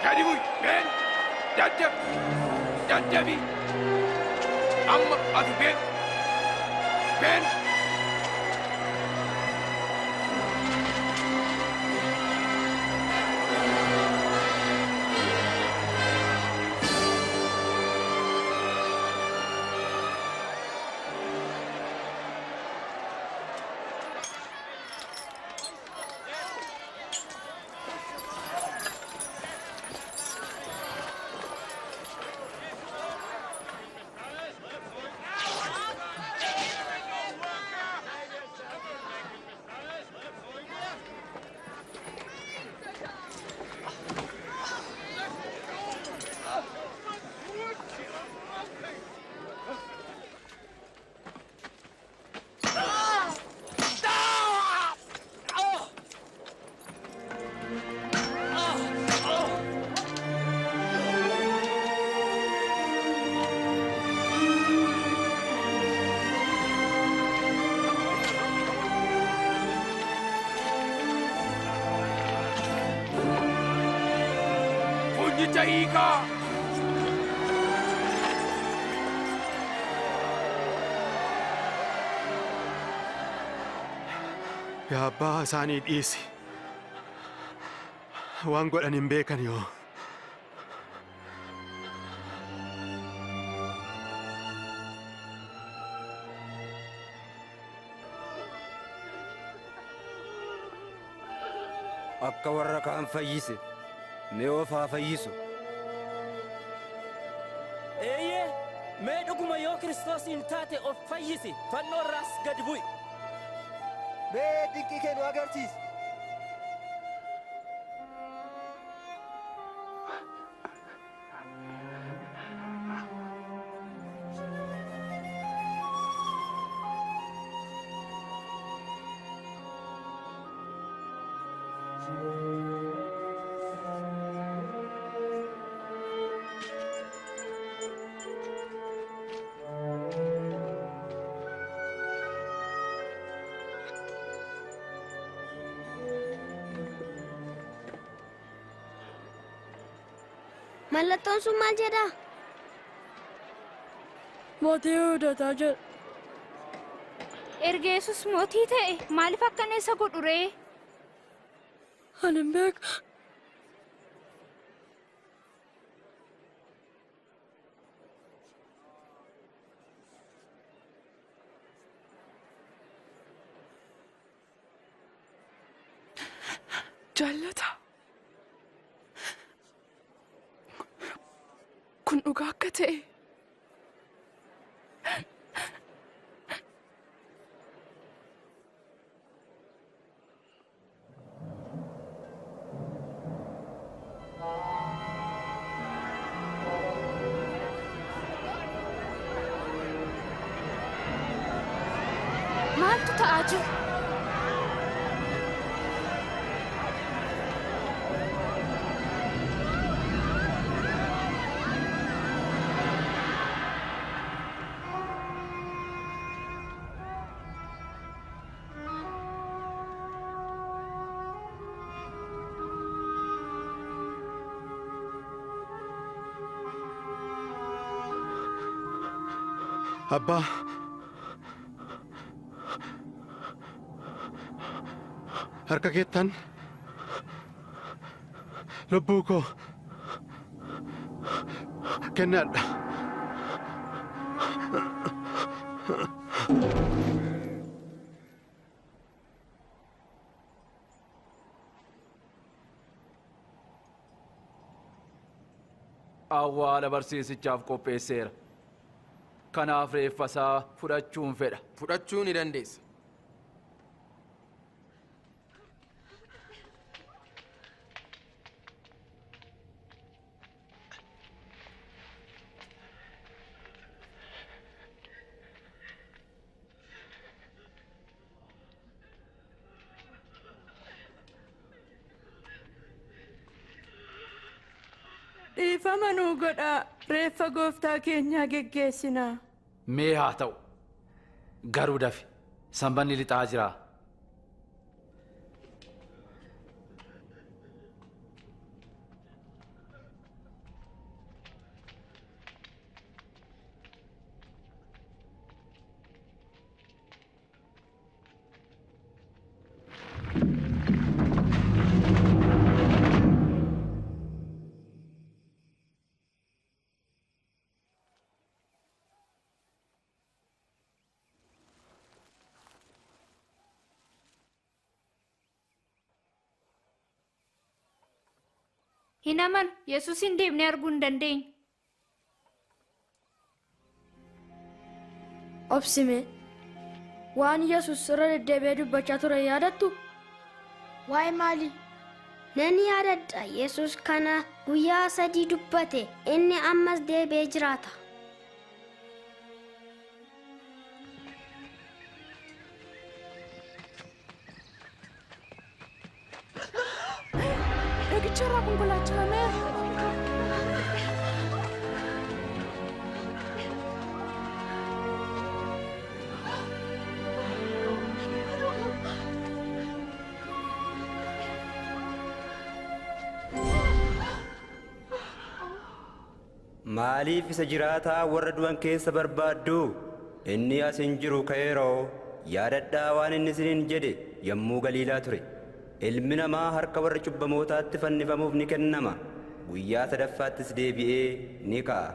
Gadi bu'i. Ben. Daddabi. Daddabi. Amma ati ben. Ben. Funyicha hiikaa. Yaa abbaa, isaanii dhiisi. Waan godhan hin beekan yoo. Akka warra kaan fayyise, mee of haa fayyisu. Eeyyee, mee dhuguma yoo Kiristoosiin taate of fayyisi, fannoo irraas gadi bu'i. Mee dinqii kee nu agarsiisi. Mallattoon sun maal jedhaa? Mootii Yihuudootaa jedha. Erga Yesus mootii ta'e maaliif akkana isa godhu ree? Ani hin beeku. Jaallata. Kun dhugaa akka ta'e. Maaltu ta'aa jira? Abbaa, harka keettan lubbuu koo kennadha. Awwaala barsiisichaaf qopheesseera. Kanaaf reeffa isaa fudhachuun fedha. Fudhachuu ni dandeessa. Dhiifama nuu godhaa. Reeffa gooftaa keenyaa geggeessinaa. Mee haa ta'u. Garuu dafi. Sanbanni lixaa jira. Hin amanu Yesuus hin deemnee arguu hin dandeenyu. Obsime waan Yesuus irra deddeebi'ee dubbachaa ture yaadattu? Waa'ee maalii? Nan yaadadha Yesus kana guyyaa sadii dubbate inni ammas deebi'ee jiraata. Dhagicha irraa konkolaachifameera. Maaliif isa jiraataa warra du'an keessa barbaaddu? Inni as hin jiru ka'eeroo. Yaadadhaa waan inni isiniin jedhe yommuu Galiilaa ture. Ilmi namaa harka warra cubbamootaatti fannifamuuf ni kennama. Guyyaa sadaffaattis deebi'ee ni ka'a.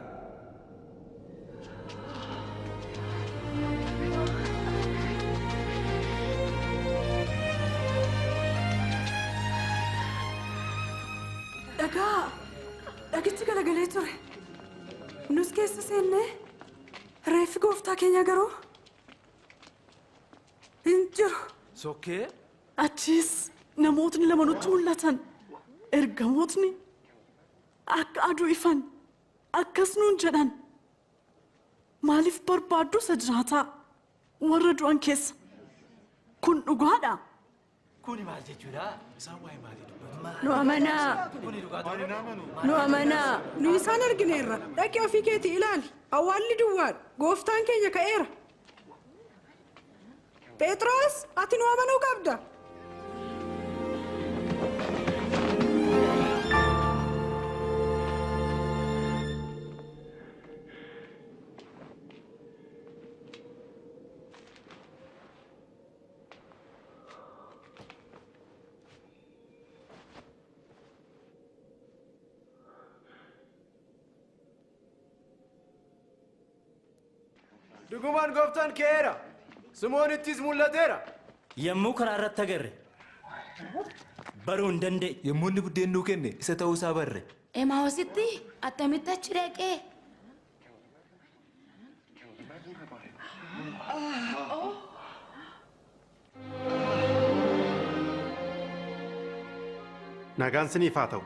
Dhagaa! Dhagichi galagalee ture. Nus keessa seennee reeffi gooftaa keenya garuu hin jiru. Sokkee? Achiis namootni lama nutti mul'atan. Ergamootni akka aduu ifan akkas nuun jedhan. Maaliif barbaaddu isa jiraataa warra du'an keessa? Kun dhugaadha. Kuni maal jechuudha? Isaan waa'ee maalii dubbatu? Nu amanaa. Kuni dhugaa Nu amanaa. Nu isaan argineerra. Dhaqi ofii keetii ilaali. Awwaalli duwwaadha. Gooftaan keenya ka'eera. Phexros, ati nu amanuu qabda. Dhugumaan gooftaan ka'eera. Simoonittis mul'ateera. Yommuu karaa irratti agarre baruu hin danda'e. Yommuu inni buddeen nuu kenne isa ta'uu isaa barre. Emaawositti attamitti achi dhaqee? Nagaan siniif haa ta'u.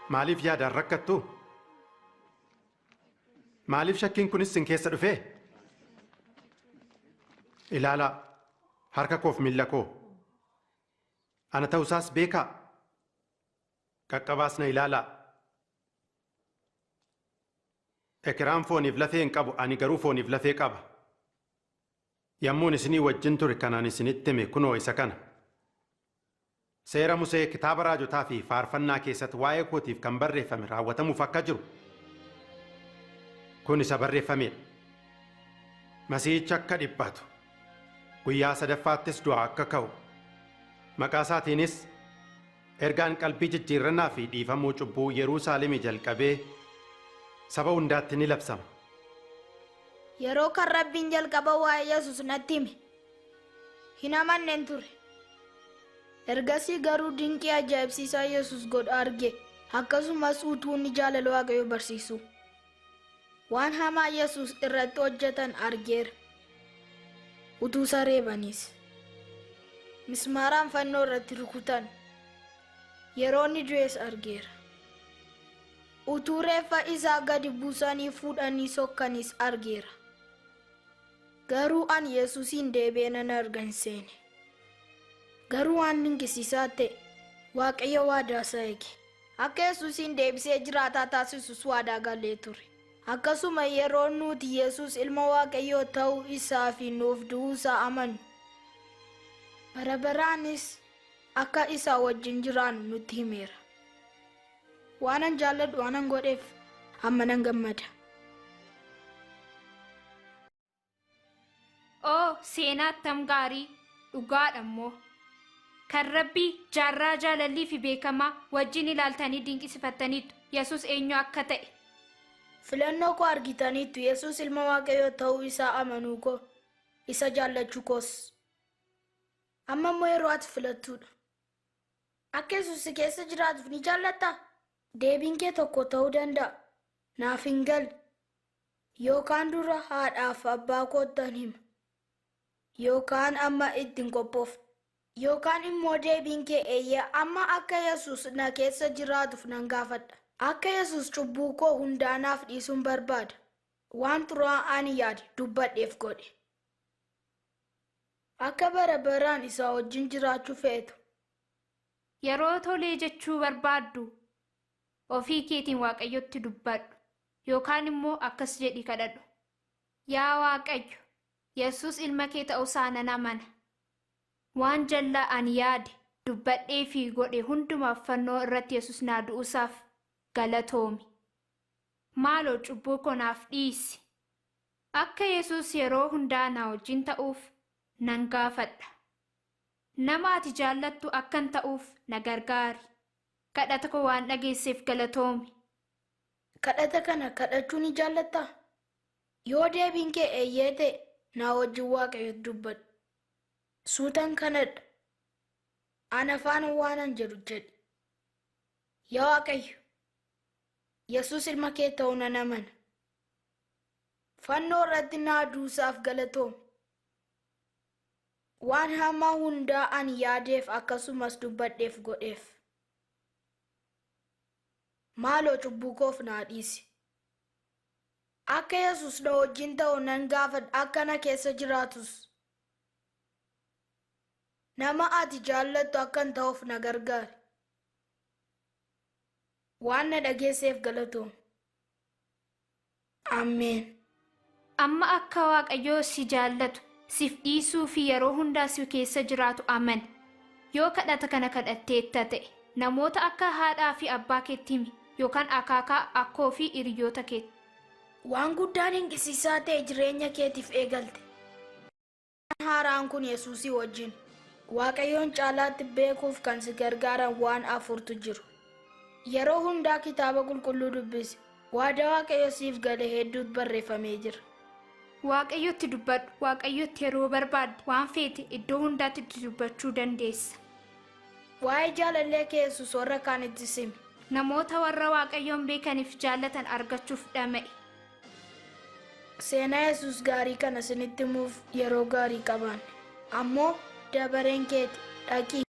Maaliif yaadaan rakkattu? Maaliif shakkiin kunis sin keessa dhufee? Ilaalaa, harka koof miilla koo. Ana ta'uusaas beekaa. Qaqqabaas na ilaalaa. Ekeraan fooniif lafee hin qabu, ani garuu fooniif lafee qaba. Yommuun isinii wajjin ture kan ani isinitti hime kunoo isa kana. Seera Musee, kitaaba raajotaa fi faarfannaa keessatti waa'ee kootiif kan barreeffame raawwatamuuf akka jiru kun isa barreeffamee dha. Masiihichi akka dhiphatu, guyyaa sadaffaattis du'aa akka ka'u, maqaa isaatiinis ergaan qalbii jijjiirrannaa fi dhiifamuu cubbuu Yerusaalemii jalqabee saba hundaatti ni labsama. Yeroo kan Rabbiin jalqaba waa'ee Yesuus natti hime, hin amannen ture. Ergasii garuu dinqii ajaa'ibsiisaa Yesuus godhu arge, akkasumas utuu inni jaalala Waaqayyoo barsiisuu. Waan hamaa Yesuus irratti hojjetan argeera. Utuu isa reebaniis. Mismaaraan fannoo irratti rukutan. Yeroo inni du'es argeera. Utuu reeffa isaa gadi buusanii fuudhanii sokkanis argeera. Garuu ani Yesuusiin deebi'ee nan arga hin seene. Garuu waan dinqisiisaa ta'e Waaqayyo waadaa isaa eege. Akka Yesuusiin deebisee jiraataa taasisus waadaa galee ture. Akkasuma yeroo nuti Yesuus ilma Waaqayyoo ta'uu isaa fi nuuf du'uu isaa amannu, bara baraanis akka isaa wajjin jiraannu nutti himeera. Waanan jaalladhu waanan godheef amma nan gammada. Oo, seenaa attam gaarii! Dhugaadha immoo. Kan Rabbii jaarraa jaalallii fi beekamaa wajjin ilaaltanii dinqisifattaniittu Yesuus eenyu akka ta'e. Filannoo koo argitaniittu, Yesuus Ilma Waaqayyoo ta'uu isaa amanuu koo, isa jaallachuu koos. Amma immoo yeroo ati filattuudha. Akka Yesuus si keessa jiraatuuf ni jaallattaa? Deebiin kee tokko ta'uu danda'a, Naaf hin galle. Yookaan dura haadhaaf abbaa koottan hima. Yookaan amma itti hin qophoofne. Yookaan immoo deebiin kee eeyyee amma akka Yesuus na keessa jiraatuuf nan gaafadha. Akka Yesuus cubbuu koo hundaa naaf dhiisuun barbaada. Waan xuraa'aa ani yaade, dubbadheef godhe. Akka bara baraan isaa wajjin jiraachuu feetu. Yeroo tolee jechuu barbaaddu ofii keetiin Waaqayyotti dubbadhu. Yookaan immoo akkas jedhii kadhadhu. Yaa Waaqayyo, Yesuus ilma kee ta'uu isaa nan amana. Waan jallaa ani yaade, dubbadhee fi godhe hundumaaf fannoo irratti Yesuus naa du'uusaaf galatoomi. Maaloo cubbuu koo naaf dhiisi. Akka Yesuus yeroo hundaa na wajjin ta'uuf nan gaafadha. Nama ati jaallattu akkan ta'uuf na gargaari. Kadhata koo waan dhageesseef galatoomi. Kadhata kana kadhachuu ni jaallattaa? Yoo deebiin kee eeyyee ta'e, naa wajjin Waaqayyotti dubbadhu. Suutan kanadha. Ana faana waanan jedhu jedhi. Yaa Waaqayyo, Yesuus ilma kee ta'uu nan amana. Fannoo irratti naa du'uusaaf galatoomi. Waan hamaa hundaa ani yaadeef akkasumas dubbadheef godheef. Maaloo cubbuu koof naa dhiisi. Akka Yesuus na wajjin ta'u nan gaafadha akka na keessa jiraatus. Nama ati jaallattu akkan ta'uuf na gargaari. Waan na dhageesseef galatoomi. Ameen. Amma akka Waaqayyo si jaallatu, sif dhiisuu fi yeroo hundaa si keessa jiraatu amani. Yoo kadhata kana kadhatteetta ta'e, namoota akka haadhaa fi abbaa keetti himi, yookaan akaakaa, akkoo fi hiriyyoota keetti. Waan guddaa dinqisiisaa ta'e jireenya keetiif eegalte. Haaraan kun Yesuusii wajjin. Waaqayyoon caalaatti beekuuf kan si gargaaran waan afurtu jiru. Yeroo hundaa kitaaba qulqulluu dubbisi. Waadaa Waaqayyo siif gale hedduutu barreeffamee jira. Waaqayyotti dubbadhu. Waaqayyotti yeroo barbaadde waan feete iddoo hundaatti itti dubbachuu dandeessa. Waa'ee jaalallee kee Yesuus warra kaanitti simi. Namoota warra Waaqayyoon beekaniif jaallatan argachuuf dhama'i. Seenaa Yesuus gaarii kana isinitti himuuf yeroo gaarii qabaanne. Ammoo dabareen keeti dhaqii.